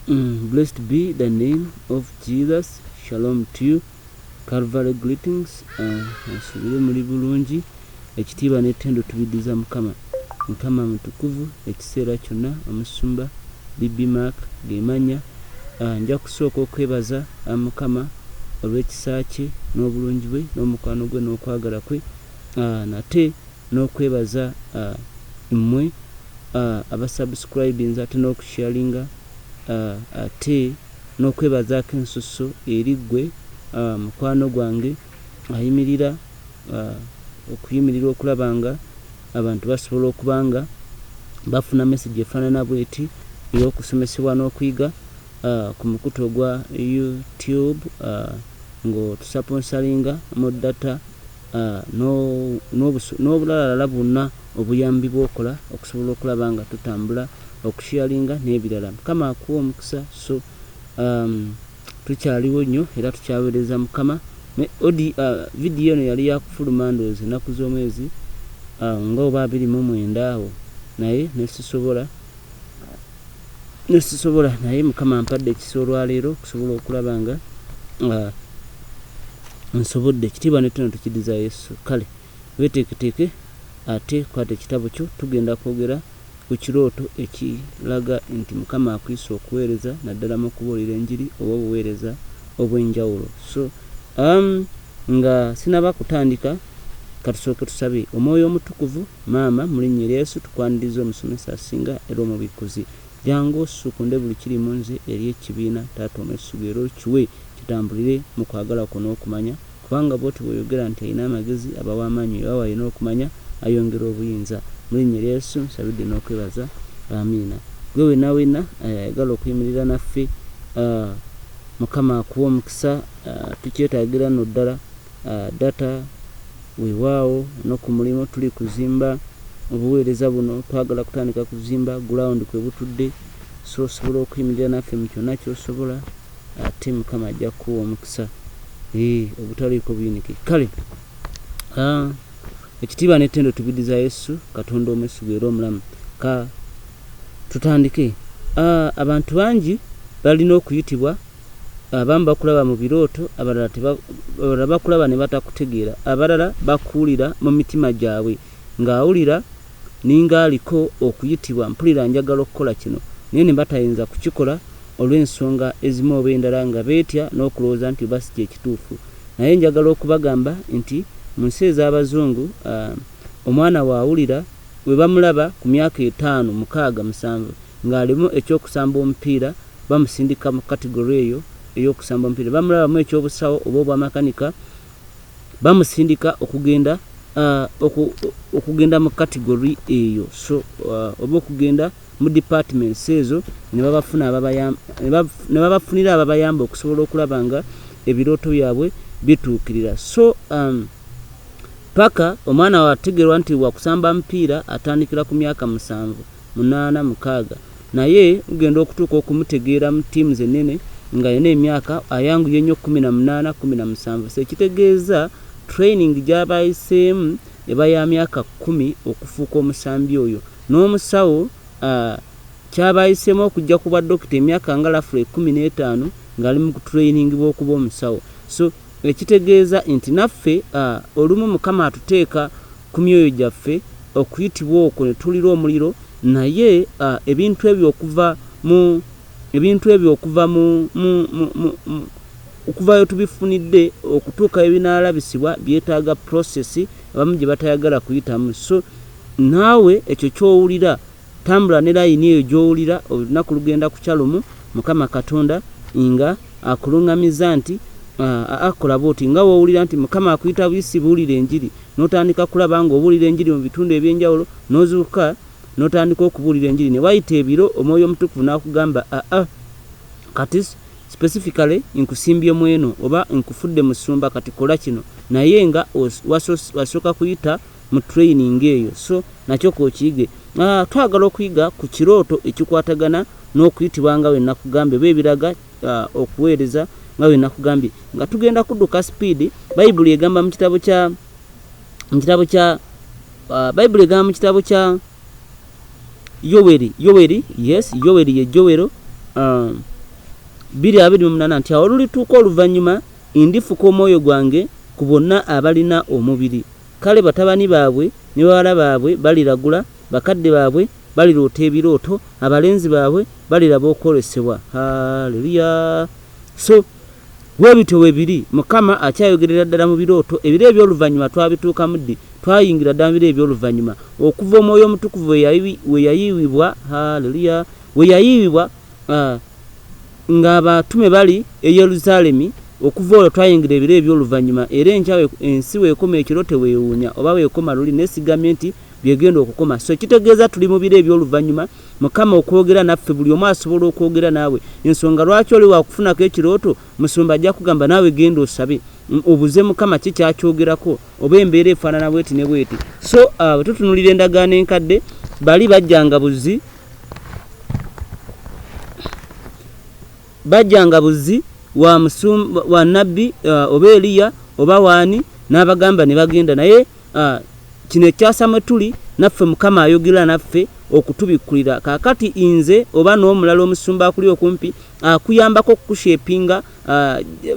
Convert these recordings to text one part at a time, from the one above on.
Blessed be the name of Jesus. Shalom to you. Calvary greetings. Nsuubire muli bulungi. Ekitiibwa n'ettendo tubiddiza Mukama. Mukama mutukuvu ekiseera kyonna. Omusumba BB Mark ge mannya. Nja kusooka okwebaza Mukama olw'ekisa kye n'obulungi bwe n'omukwano gwe n'okwagala kwe, nate n'okwebaza mmwe abasubscribinze ate n'okusharinga, ate n'okwebazaako ensusso eri ggwe mukwano gwange ayimirira okuyimirira okulaba nga abantu basobola okuba nga bafuna message efaanana bweti ey'okusomesebwa n'okuyiga ku mukutu ogwa YouTube, ng'otusponsoringa mu data n'obulalalala bwonna obuyambi bw'okola okusobola okulaba nga tutambula, okusharinga n'ebirala. Mukama akuwa omukisa. So tukyaliwo nnyo era tukyaweereza Mukama. Odi vidiyo eno yali yakufuluma ndowooza ennaku z'omwezi nga oba 29 awo, naye nesisobola, naye Mukama ampadde ekisa olwaleero okusobola okulaba nga nsobodde. Ekitiibwa n'ettendo tukiddiza Yesu. Kale weeteeketeeke ate kwata ekitabo kyo. Tugenda kwogera ku kirooto ekiraga nti Mukama akuyise okuweereza, naddala mu kubuulira enjiri oba obuweereza obw'enjawulo. So nga sinaba kutandika, katusooke tusabe. Omwoyo Omutukuvu, maama, mu linnya erya Yesu tukwaniriza omusomesa asinga era omubikkuzi. Jangu osuukunde buli kiri mu nze eri ekibiina, Taata omwesigwa, era okiwe kitambulire mu kwagala kwo n'okumanya, kubanga bw'oti bw'oyogera nti alina amagezi abawa amaanyi, weewaawo alina okumanya ayongera obuyinza. Mu linnya erya Yesu nsabidde n'okwebaza, amiina. Gwe wenna wenna ayagala okuyimirira naffe, Mukama akuwa omukisa. Tukyetaagira nno ddala data, weewaawo no ku mulimu tuli kuzimba obuweereza buno, twagala kutandika kuzimba ground kwe butudde. So osobola okuyimirira naffe mu kyonna ky'osobola, ate Mukama ajja kukuwa omukisa obutaliiko buyinike. Kale ekitiibwa n'ettendo tubiddiza Yesu, Katonda omwesigwa era omulamu. Ka tutandike. Abantu bangi balina okuyitibwa. Abamu bakulaba mu birooto, abalala bakulaba ne batakutegeera, abalala bakuwulira mu mitima gyabwe, ng'awulira ninga aliko okuyitibwa, mpulira njagala okukola kino, naye ne batayinza kukikola olw'ensonga ezimu oba endala, nga beetya n'okulowooza nti oba si kyekituufu. Naye njagala okubagamba nti mu nsi ez'abazungu, omwana waawulira we bamulaba ku myaka 5, 6, 7 ng'alimu ekyokusamba omupiira, bamusindika mu category eyo ey'okusamba omupiira. Bamulabamu ekyobusawo oba obwamakanika, bamusindika okugenda mu category eyo, so oba okugenda mu departments ezo ne babafunira ababayamba okusobola okulaba nga ebirooto byabwe bituukirira. So paka omwana wategerwa nti wakusamba mupiira atandikira ku myaka 7, 8, 6, naye ugenda okutuuka okumutegeera mu ttiimu ennene nga yina emyaka ayanguye nnyo 18, 17. So ekitegeeza training gy'aba ayiseemu eba ya myaka 10 okufuuka omusambi oyo. N'omusawo ky'aba ayiseemu okujja ku bwa dokita emyaka nga lafula 15 ng'ali mu kutrainingibwa okuba omusawo. So ekitegeeza nti naffe olumu Mukama atuteeka ku myoyo gyaffe okuyitibwa okwo ne tuwulira omuliro, naye ebintu ebyo okuva mu, mu, mu, mu, mu okuva we tubifunidde okutuuka ebinaalabisibwa byetaaga process abamu gye batayagala kuyitamu. So naawe ekyo ky'owulira, tambula ne layini eyo gy'owulira. Olunaku lugenda kukya lumu Mukama Katonda nga akuluŋŋamiza nti akola bw'oti, nga w'owulira nti Mukama akuyita buyisi buulira enjiri, n'otandika kulaba ng'obuulira enjiri mu bitundu eby'enjawulo, n'ozuukuka n'otandika okubuulira enjiri, ne wayita ebiro Omwoyo Omutukuvu n'akugamba, aa, kati specifically nkusimbye mu eno oba nkufudde musumba, kati kola kino, naye nga wasooka kuyita mu training eyo. So nakyo k'okiyige. Twagala okuyiga ku kirooto ekikwatagana n'okuyitibwa nga bwe nakugambye, oba ebiraga okuweereza nga bwe nakugambye, nga tugenda kudduka speed. Bayibuli egamba mu kitabo kya Yoweri, Yoweri, yes, Yoweri ye Jowero. 2:28 nti awo olulituuka oluvannyuma ndifuka omwoyo gwange ku bonna abalina omubiri. Kale batabani baabwe ne bawala baabwe baliragula, bakadde baabwe baliroota ebirooto, abalenzi baabwe baliraba okwolesebwa. Haleluya! So bwe bityo bwe biri, Mukama akyayogerera ddala mu birooto. Ebiro eby'oluvannyuma twabituukamu ddi? Twayingira ddala mu biro eby'oluvannyuma okuva Omwoyo Omutukuvu we yayiwibwa. Haleluya! We yayiwibwa ng'abatume bali e Yerusaalemi, okuva olwo twayingira ebiro eby'oluvannyuma. Era enkya ensi weekoma ekiro teweewuunya, oba weekoma luli, naye sigambye nti byegenda okukoma. So kitegeeza tuli mu biro eby'oluvannyuma. Mukama okwogera naffe, buli omu asobola okwogera naawe. Ensonga lwaki oli wakufunako ekirooto, musumba ajja kugamba naawe genda osabe, obuze Mukama ki kyakyogerako, oba embeera efaanana bweti ne bweti. So bwe tutunulira endagaano enkadde, bali bajjanga buzi wa musumba, wa nabbi, oba Eriya oba waani, n'abagamba ne bagenda. Naye kino ekyasa mwe tuli naffe, Mukama ayogera naffe okutubikkulira. Kaakati nze oba n'omulala omusumba akuli okumpi akuyambako okukushapinga.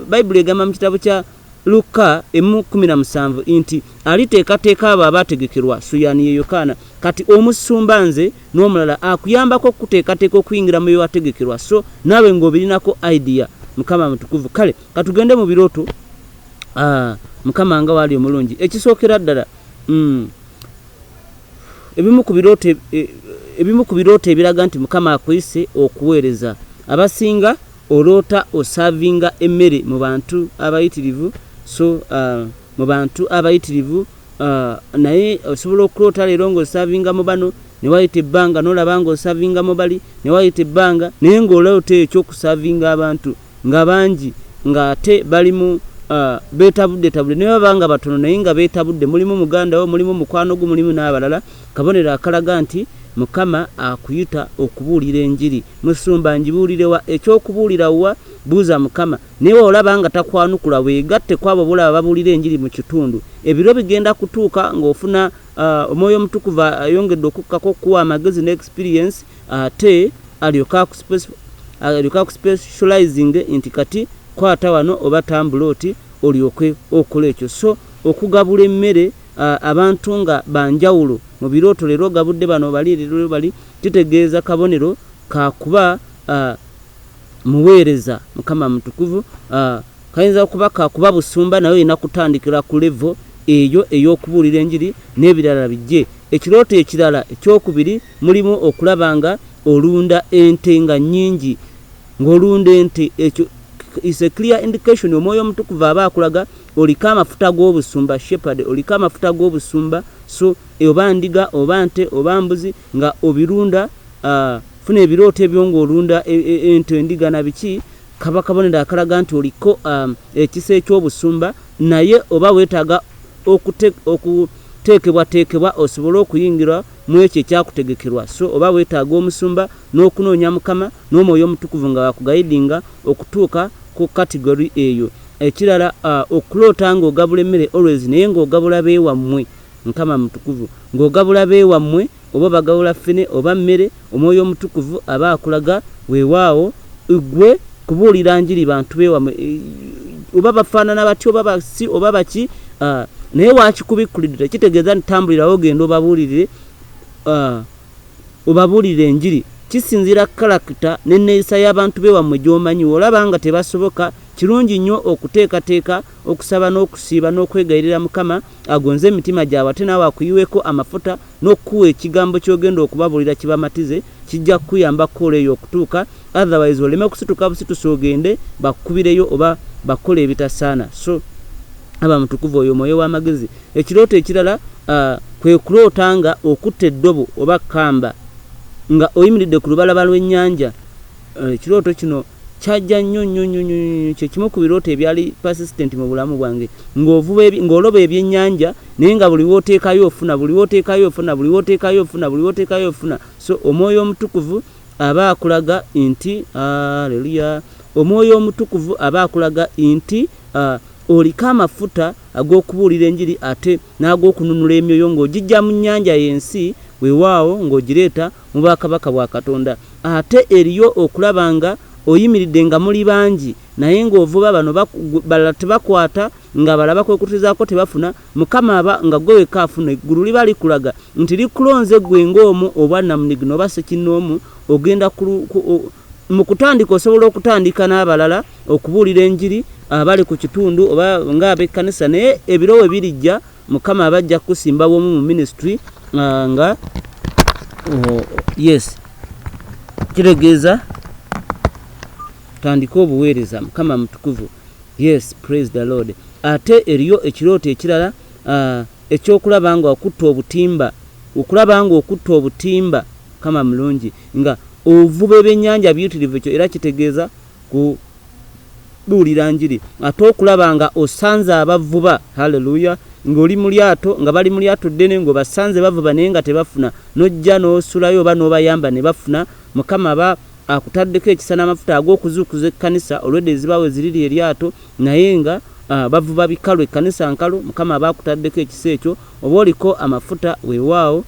Bayibuli egamba mu kitabo kya Luka 1:17 nti aliteekateeka abo abategekerwa. Suyani ye Yokaana. Kati omusumba nze n'omulala akuyambako okuteekateeka okuyingira mu byewategekerwa, so naawe ng'obirinako idea. Mukama mutukuvu. Kale katugende mu birooto. Mukama nga waali omulungi. Ekisookera ddala, ebimu ku birooto ebiraga nti Mukama akuyise okuweereza, abasinga oloota oservinga emmere mu bantu abayitirivu. So mu bantu abayitirivu, naye osobola okuloota leero ng'oservinga mu bano, ne wayita ebbanga n'olaba ng'oservinga mu bali, ne wayita ebbanga naye ng'oloota ekyokuservinga abantu nga bangi, ng'ate bali mu beetabudde tabudde, ne baba nga batono naye nga beetabudde. Mulimu muganda wo, mulimu mukwano gwo, mulimu n'abalala. Kabonero akalaga nti Mukama akuyita okubuulira enjiri. Musumba, ngibuulire wa? Ekyokubuulira wa? Buuza Mukama. Naye olaba nga takwanukula, weegatte ku abo bolaba babuulira enjiri mu kitundu. Ebiro bigenda kutuuka ng'ofuna Omwoyo Omutukuvu ayongedde okukkako okukuwa amagezi ne experience, ate alyoke akuspecializing nti kati kwata wano oba tambula oti olyoke okola ekyo. So okugabula emmere abantu nga banjawulo mu birooto, leero ogabudde bano, bali leero bali, kitegeeza kabonero kakuba muweereza. Mukama mutukuvu. Kayinza kuba kakuba busumba, naye olina kutandikira ku level eyo ey'okubuulira enjiri n'ebirala bijje. Ekirooto ekirala ekyokubiri, mulimu okulaba nga olunda ente nga nnyingi, ng'olunda ente. Ekyo is a clear indication. Omwoyo Omutukuvu aba akulaga oliko amafuta g'obusumba, shepherd, oliko amafuta g'obusumba. So oba ndiga oba nte oba mbuzi nga obirunda, funa ebirooto ebyo ng'olunda ente, endiga na biki, kaba kabonero akalaga nti oliko ekisa eky'obusumba. Naye oba weetaaga okuteekebwateekebwa osobole okuyingira mu ekyo ekyakutegekerwa. So oba weetaaga omusumba n'okunoonya Mukama n'Omwoyo Omutukuvu nga bakuguidinga okutuuka ku category eyo. Ekirala, okuloota ng'ogabula emmere always, naye ng'ogabula beewammwe. Mukama mutukuvu. Ng'ogabula beewammwe, oba bagabula ffene oba mmere, Omwoyo Omutukuvu aba akulaga weewaawo gwe kubuulira njiri bantu beewammwe, oba bafaanana batya oba basi oba baki. Naye wakikubikkulidde, tekitegeeza nti tambulirawo ogenda obabuulirire enjiri. Kisinziira character n'enneeyisa y'abantu beewammwe gy'omanyi. Olaba nga tebasoboka, kirungi nnyo okuteekateeka okusaba n'okusiiba n'okwegayirira Mukama agonze emitima gyabwe, ate naawe akuyiweko amafuta n'okukuwa ekigambo ky'ogenda okubabuulira kibamatize. Kijja kukuyamba kukola eyo okutuuka. Otherwise oleme kusituka busitusi ogende bakukubireyo oba bakola ebitasaana. So aba mutukuvu oyo omwoyo w'amagezi. Ekirooto ekirala, kwe kuloota nga okutta eddobo oba kamba nga oyimiridde ku lubalaba lw'ennyanja. Ekirooto kino kyajja nnyo nnyo nnyo nnyo nnyo. Kyekimu ku birooto ebyali persistent mu bulamu bwange, ng'ovuba, ng'oloba ebyennyanja, naye nga buli wooteekayo ofuna, buli wooteekayo ofuna, buli wooteekayo ofuna, buli wooteekayo ofuna. So Omwoyo Omutukuvu aba akulaga nti, aleluya, Omwoyo Omutukuvu aba akulaga nti oliko amafuta ag'okubuulira enjiri ate n'ag'okununula emyoyo ng'ogijja mu nnyanja y'ensi, weewaawo ng'ogireeta mu bwakabaka bwa Katonda. Ate eriyo okulaba nga Oyimiridde nga muli bangi naye ng'ovuba, bano balala tebakwata, nga balala bakwekutizaako tebafuna. Mukama aba nga gwe wekka afuna. Eggulu liba likulaga nti likulonze gwe ng'omu obwannamunigina oba ssekinnoomu. Ogenda mu kutandika, osobola okutandika n'abalala okubuulira enjiri abali ku kitundu oba ng'ab'ekkanisa, naye ebiro we birijja Mukama aba ajja kukusimba bw'omu mu ministry nga yes, kitegeeza tandika obuweereza. Mukama mutukuvu. Yes, praise the Lord. Ate eriyo ekirooto ekirala ekyokulaba nga okutta obutimba, okulaba nga okutta obutimba. Mukama mulungi. Nga ovuba ebyennyanja biyitirivu, ekyo era kitegeeza kubuulira njiri. Ate okulaba nga osanze abavuba, haleluya, ng'oli mu lyato, nga bali mu lyato ddene, ng'obasanze bavuba naye nga tebafuna, n'ojja n'osulayo oba n'obayamba ne bafuna. Mukama aba akutaddeko ekisa n'amafuta ag'okuzuukuza ekkanisa. Olwedde ezibaawo eziriri eryato naye nga bavuba bikalu, ekkanisa nkalu. Mukama aba akutaddeko ekisa ekyo, oba oliko amafuta weewaawo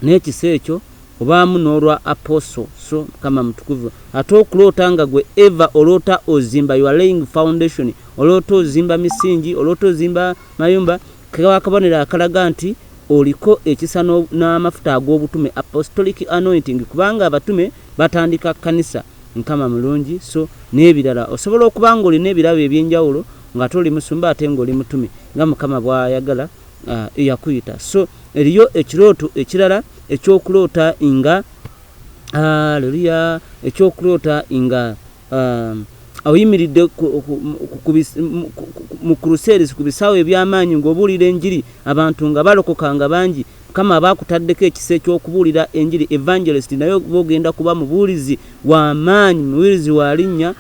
n'ekisa ekyo obaamu n'olwa apostle. So Mukama mutukuvu. Ate okuloota nga gwe eva oloota ozimba, you are laying foundation, oloota ozimba misingi, oloota ozimba mayumba, kaba akabonero akalaga nti oliko ekisa n'amafuta ag'obutume, apostolic anointing, kubanga abatume batandika kkanisa. Mukama mulungi. So n'ebirala, osobola okuba nga olina ebirabo ebyenjawulo ng'ate oli musumba ate ng'oli mutume, nga Mukama bw'ayagala eyakuyita. So eriyo ekirooto ekirala ekyokuloota nga, aleluya, ekyokuloota nga oyimiridde mu crusades, ku bisaawe eby'amaanyi, ng'obuulira enjiri, abantu nga balokoka nga bangi. Mukama aba akutaddeko ekisa ekyokubuulira enjiri, evangelist, naye oba ogenda kuba mubuulizi w'amaanyi, mubuulizi wa linnya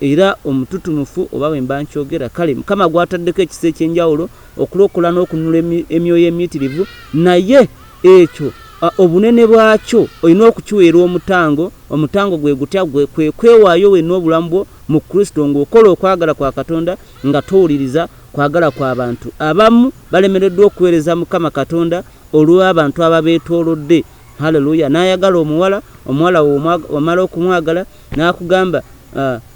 era omututumufu, oba bwe mba nkyogera. Kale Mukama gw'ataddeko ekisa ekyenjawulo okulokola n'okununula emyoyo emiyitirivu, naye ekyo obunene bwakyo olina okukiweera omutango. Omutango gwe gutya? Gwe kwe kwewaayo wenna obulamu bwo mu Kristo, ng'okola okwagala kwa Katonda nga towuliriza kwagala kwa bantu. Abamu balemereddwa okuweereza Mukama Katonda olw'abantu ababeetoolodde. Haleluya! N'ayagala omuwala, omuwala wamala okumwagala n'akugamba,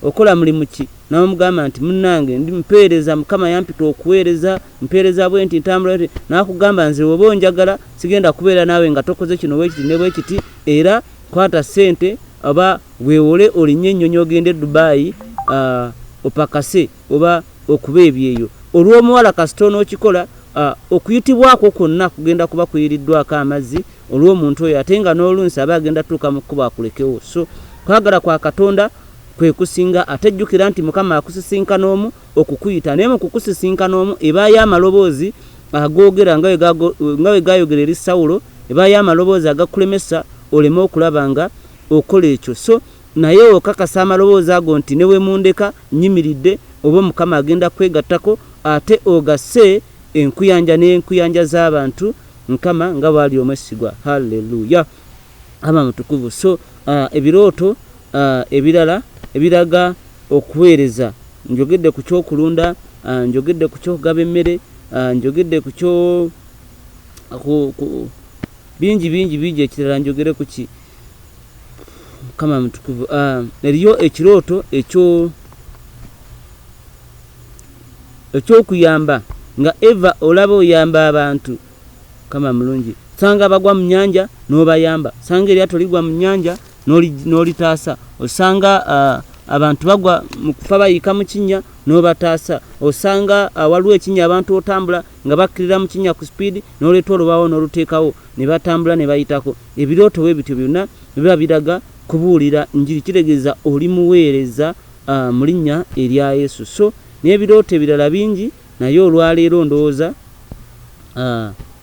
okola mulimu ki? N'omugamba nti munnange ndi mpeereza, Mukama yampita okuweereza, mpeereza bwe nti, ntambula nti. N'akugamba, nze oba onjagala sigenda kubeera naawe nga tokoze kino bwe kiti ne bwe kiti, era kwata ssente oba weewole olinnye ennyonyi ogende e Dubai opakase oba okuba ebyeyo olw'omuwala. Kasita onookikola, okuyitibwakwo kwonna kugenda kuba kuyiriddwako amazzi olw'omuntu oyo, ate nga n'olunsi aba agenda tuuka mu kkubo akulekewo. So kwagala kwa Katonda kwe kusinga. Ate jjukira nti Mukama akusisinkana omu okukuyita, naye mu kukusisinkana omu ebaayo amaloboozi agoogera nga we gaayogera eri Sawulo, ebaayo amaloboozi agakulemesa oleme okulaba nga okola ekyo. So naye okakasa amaloboozi ago nti ne we mundeka nnyimiridde, oba Mukama agenda kwegattako, ate ogasse enkuyanja n'enkuyanja z'abantu, Mukama nga bw'ali omwesigwa. Halleluya, Mukama mutukuvu. So ebirooto ebirala ebiraga okuweereza, njogedde ku kyokulunda, njogedde ku kyokugaba emmere, njogedde ku kyo bingi bingi bingi. Ekirala njogere ku ki? Mukama mutukuvu. Eriyo ekirooto ekyokuyamba, nga eva olaba oyamba abantu. Mukama mulungi. Osanga abagwa mu nnyanja n'obayamba, osanga eryato ligwa mu nnyanja n'olitaasa, osanga abantu bagwa mu kufa bayiika mu kinnya n'obataasa, osanga waliwo ekinnya abantu otambula nga bakkirira mu kinnya ku sipiidi, n'oleeta olubaawo n'oluteekawo ne batambula ne bayitako. Ebirooto bwe bityo byonna biba biraga kubuulira njiri, kitegeeza oli muweereza mu linnya erya Yesu. So n'ebirooto ebirala bingi, naye olwaleero ndowooza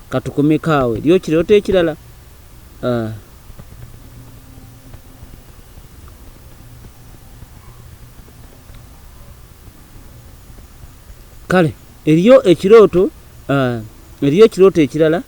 katukomeko awo. Eriyo kirooto ekirala? Kale eriyo ekirooto, eriyo ekirooto ekirala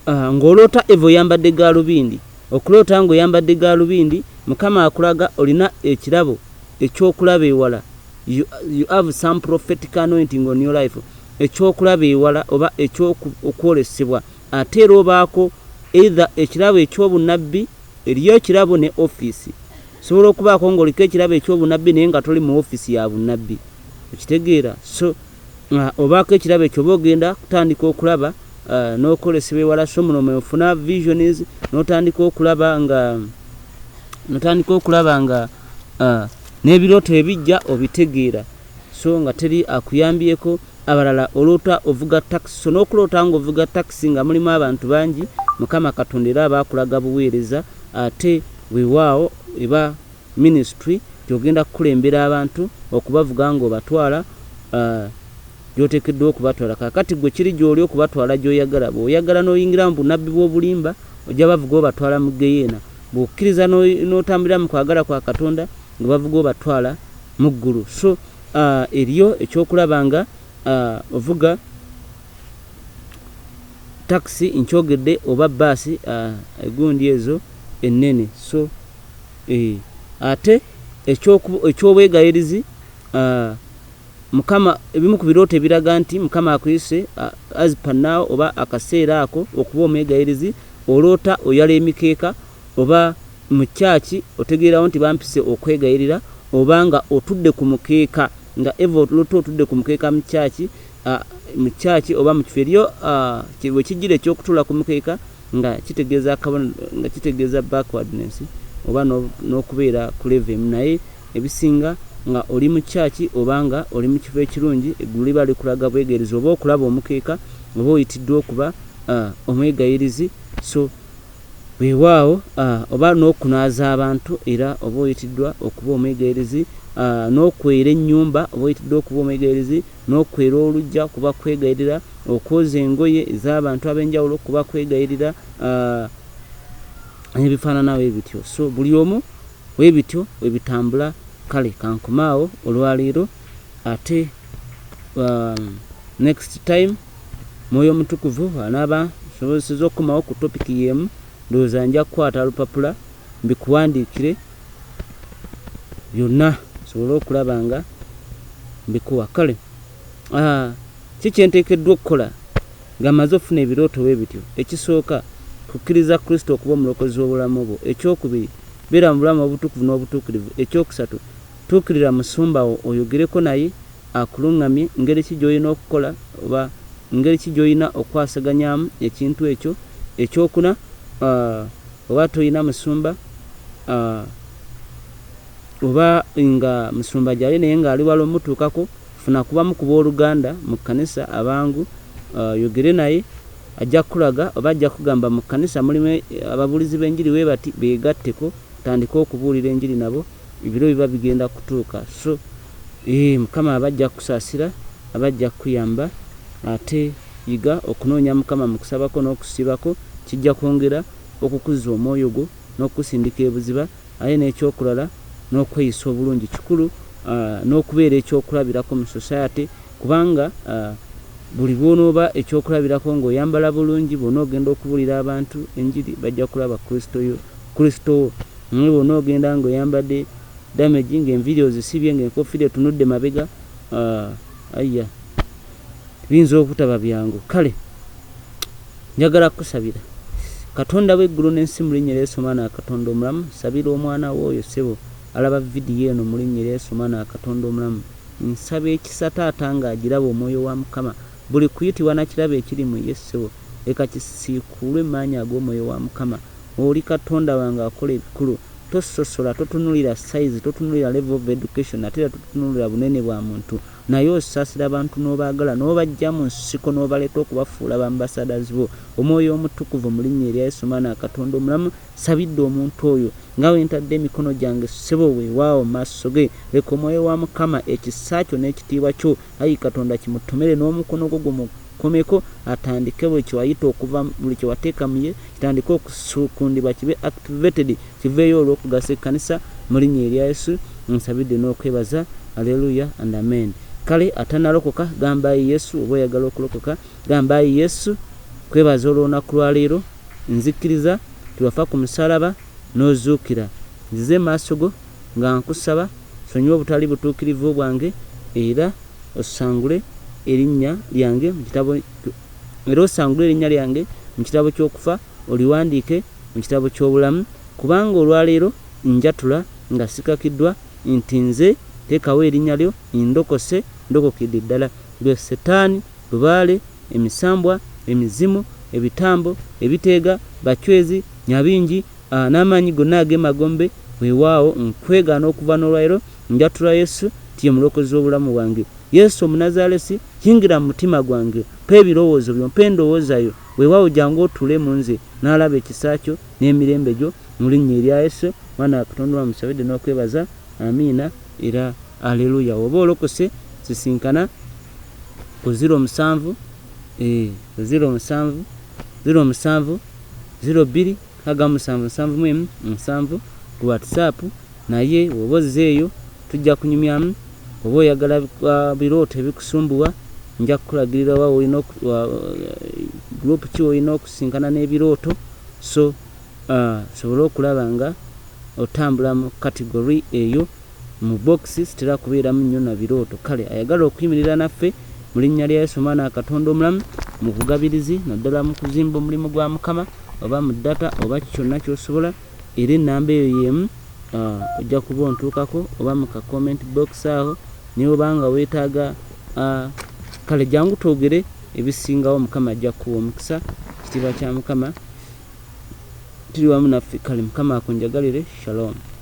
ng'oloota eva oyambadde gaalubindi. Okuloota ng'oyambadde gaalubindi, Mukama akulaga olina ekirabo ekyokulaba ewala. You have some prophetic anointing on your life, ekyokulaba ewala oba ekyokwolesebwa. Ate era obaako either ekirabo ekyobunnabbi. Eriyo ekirabo ne ofiisi. Osobola okubaako ng'oliko ekirabo eky'obunabbi naye nga toli mu ofiisi ya bunabbi, okitegeera? So obaako ekirabo ekyo oba ogenda kutandika okulaba n'okwolesebwa ewala. So muno mwefuna visions n'otandika okulaba nga n'otandika okulaba nga n'ebirooto ebijja obitegeera, so nga teri akuyambyeko. Abalala oloota ovuga takisi, so n'okuloota ng'ovuga takisi nga mulimu abantu bangi, Mukama Katonda era aba akulaga buweereza, ate weewaawo eba ministry nti ogenda kukulembera abantu okubavuga ng'obatwala gy'oteekeddwa okubatwala. Kaakati ggwe kiri gy'oli okubatwala gy'oyagala. Bw'oyagala n'oyingira mu bunnabbi bw'obulimba, ojja bavuga obatwala mu ggeyeena. Bw'okkiriza n'otambulira mu kwagala kwa Katonda, nga bavuga obatwala mu ggulu. So eriyo ekyokulaba nga ovuga takisi nkyogedde oba bbaasi egundi ezo ennene. So ate eky'obwegayirizi, Mukama, ebimu ku birooto ebiraga nti Mukama akuyise as per now oba akaseera ako okuba omwegayirizi, oloota oyala emikeeka oba mu kyaki, otegeerawo nti bampise okwegayirira, oba nga otudde ku mukeeka, nga eva oloota otudde ku mukeeka mu kyaki, mu kyaki oba mu kifo. Eriyo bwe kijjira ekyokutuula ku mukeeka nga kitegeeza akabonero, nga kitegeeza backwardness oba n'okubeera ku level emu, naye ebisinga nga oli mu kyaki oba nga oli mu kifo ekirungi, eggulu liba likulaga bwegayirizi, oba okulaba omukeeka oba oyitiddwa okuba omwegayirizi. So weewaawo, oba n'okunaaza abantu era oba oyitiddwa okuba omwegayirizi, n'okwera ennyumba oba oyitiddwa okuba omwegayirizi, n'okwera oluggya kuba kwegayirira, okwoza engoye ez'abantu ab'enjawulo kuba kwegayirira, n'ebifaanana bwe bityo. So buli omu bwe bityo bwe bitambula. Kale kankome awo olwaleero, ate next time Mwoyo Omutukuvu anaaba nsobozesezza okukomawo ku topiki y'emu, ndowooza nja kukwata lupapula mbikuwandiikire byonna nsobole okulaba nga mbikuwa. Kale ki kye nteekeddwa okukola nga mmaze okufuna ebirooto bwe bityo? Ekisooka, kukkiriza Kristo okuba Omulokozi w'obulamu bwo. Ekyokubiri, beera mu bulamu obutukuvu n'obutuukirivu. Ekyokusatu, tuukirira musumba wo oyogereko naye akuluŋŋamye ngeri ki gy'olina okukola oba ngeri ki gy'olina okukwasaganyaamu ekintu ekyo. Ekyokuna, oba tolina musumba, oba nga musumba gyali naye ng'ali wala omutuukako, funa kubamu ku booluganda mu kkanisa abangu oyogere naye, ajja kukulaga oba ajja kukugamba mu kkanisa mulimu ababuulizi b'enjiri bwe bati, beegatteko otandike okubuulira enjiri nabo, ebiro biba bigenda kutuuka. So Mukama aba ajja kukusaasira, aba ajja kukuyamba, ate yiga okunoonya Mukama mu kusabako n'okusiibako, kijja kwongera okukuza omwoyo gwo n'okukusindika ebuziba. Aye n'ekyokulala n'okweyisa obulungi kikulu, n'okubeera ekyokulabirako mu society, kubanga buli lw'onooba ekyokulabirako ng'oyambala bulungi, bw'onoogenda okubuulira abantu enjiri bajja kulaba Kristo yo, Kristo wo. Naye bw'onoogenda ng'oyambadde damage, ng'enviiri ozisibye, ng'enkofiira etunudde mabega, ayya, biyinza obutaba byangu. Kale njagala kukusabira. Katonda w'eggulu n'ensi, mu linnya erya Yesu Omwana wa Katonda omulamu, nsabira omwana wo oyo ssebo alaba vidiyo eno mu linnya erya Yesu Omwana wa Katonda omulamu. Nsaba ekisa taata ng'agiraba omwoyo wa Mukama. Buli kuyitibwa na kirabo ekiri mu ye ssebo, leka kisiikuulwe mu maanyi ag'omwoyo wa Mukama. Oli Katonda wange akola ebikulu. Tososola, totunuulira size, totunuulira level of education, ate era totunuulira bunene bwa muntu. Naye osaasira abantu n'obaagala, n'obaggya mu nsiko n'obaleeta okubafuula ba ambassadors bo. Omwoyo Omutukuvu, mu Linnya erya Yesu Omwana wa Katonda omulamu, nsabidde omuntu oyo. Nga bwe ntadde emikono gyange, ssebo, weewaawo, mu maaso ge, leka Omwoyo wa Mukama, ekisa Kyo n'ekitiibwa Kyo, ayi Katonda, kimutomere, n'omukono Gwo gumukomeko, atandike buli kye wayita okuva, buli kye wateeka mu ye, kitandike okusukundibwa, kibe activated, kiveeyo olw'okugasa ekkanisa. Mu Linnya erya Yesu, nsabidde n'okwebaza. Aleluya and amen. Kale atannalokoka, gamba, Ayi Yesu, oba oyagala okulokoka, gamba, Ayi Yesu, nkwebaza olw'olunaku lwa leero. Nzikkiriza nti wafa ku musaalaba n'ozuukira. Nzize mu maaso go nga nkusaba, sonyiwa obutali butuukirivu bwange era osangule erinnya lyange mu kitabo, era osangule erinnya lyange mu kitabo ky'okufa oliwandiike mu kitabo ky'obulamu, kubanga olwa leero njatula nga sikakiddwa nti nze teekawo erinnya lyo ndokose ndokokedde ddala gwe setaani lubaale emisambwa emizimu ebitambo ebiteega bachwezi nyabingi n'amaanyi gonna ag'emagombe weewaawo nkwegaana okuva n'olwaliro njatula yesu nti ye mulokozi w'obulamu bwange yesu omunazaalesi yingira mu mutima gwange mpa ebirowoozo byo mpa endowooza yo weewaawo jangu otuule mu nze n'alaba ekisa kyo n'emirembe gyo mu linnya erya yesu mwana wa katonda wamusabidde n'okwebaza amiina era aleluya oba olokose sisinkana ku 07 07 07 02 67 71 7 ku whatsapp naye oba ozzeeyo tujja kunyumyamu oba oyagala birooto ebikusumbuwa nja kukulagirira wa olina group ki olina okusinkana n'ebirooto so sobole okulaba nga otambula mu category eyo mu box sitera kubeeramu nnyo na birooto kale ayagala okuyimirira naffe mu linnya lya yesu omwana wa katonda omulamu mu bugabirizi naddala mu kuzimba omulimu gwa mukama oba mu data oba kyonna kyosobola era enamba eyo yemu ojja kuba ontuukako oba mu ka comment box awo naye oba nga weetaaga kale jangu twogere ebisingawo mukama ajja kukuwa omukisa kitiibwa kya mukama tuli wamu naffe kale mukama akunjagalire shalom.